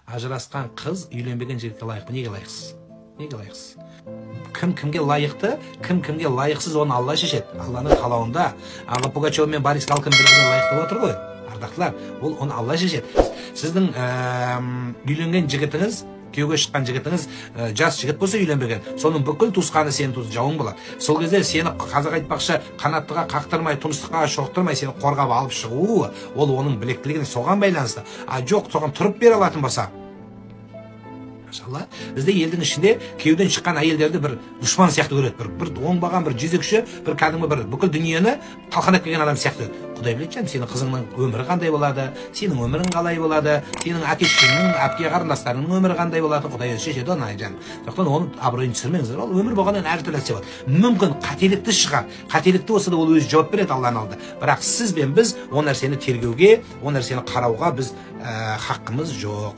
Ажырасқан қыз үйленбеген жігітке лайық па? Неге лайықсыз? Неге лайықсыз? Кім кімге лайықты, кім кімге лайықсыз, оны Алла шешеді. Алланың қалауында. Алла Пугачева мен Борис Галкин бір-біріне лайықты болып отыр ғой. Ардақтылар, ол оны Алла шешеді. Сіздің үйленген жігітіңіз, күйеуге шыққан жігітіңіз, жас жігіт болса үйленбеген, соның бүкіл туысқаны сенің туыс жауың болады. Сол кезде сені, қазақ айтпақшы, қанаттыға қақтырмай, тұмсыққа шоқтырмай сені қорғап алып шығуы, ол оның білектілігіне соған байланысты. А жоқ, соған тұрып бере алатын болса, машалла, бізде елдің ішінде күйеуден шыққан әйелдерді бір дұшпан сияқты көреді, бір оңбаған, бір жезөкше, бір кәдімгі бір бүкіл дүниені талқандап келген адам сияқты. Құдай біледі, жаным, сенің қызыңның өмірі қандай болады, сенің өмірің қалай болады, сенің әке шешеңнің, әпке қарындастарыңның өмірі қандай болады, Құдай өзі шешеді оны, жаным. Сондықтан оның абыройын түсірмеңіздер. Ол өмір болғаннан әртүрлі нәрсе болады. Мүмкін қателікті шығар, қателікті болса да ол өзі жауап береді Алланың алдында. Бірақ сіз бен біз ол нәрсені тергеуге, ол нәрсені қарауға біз хақымыз жоқ.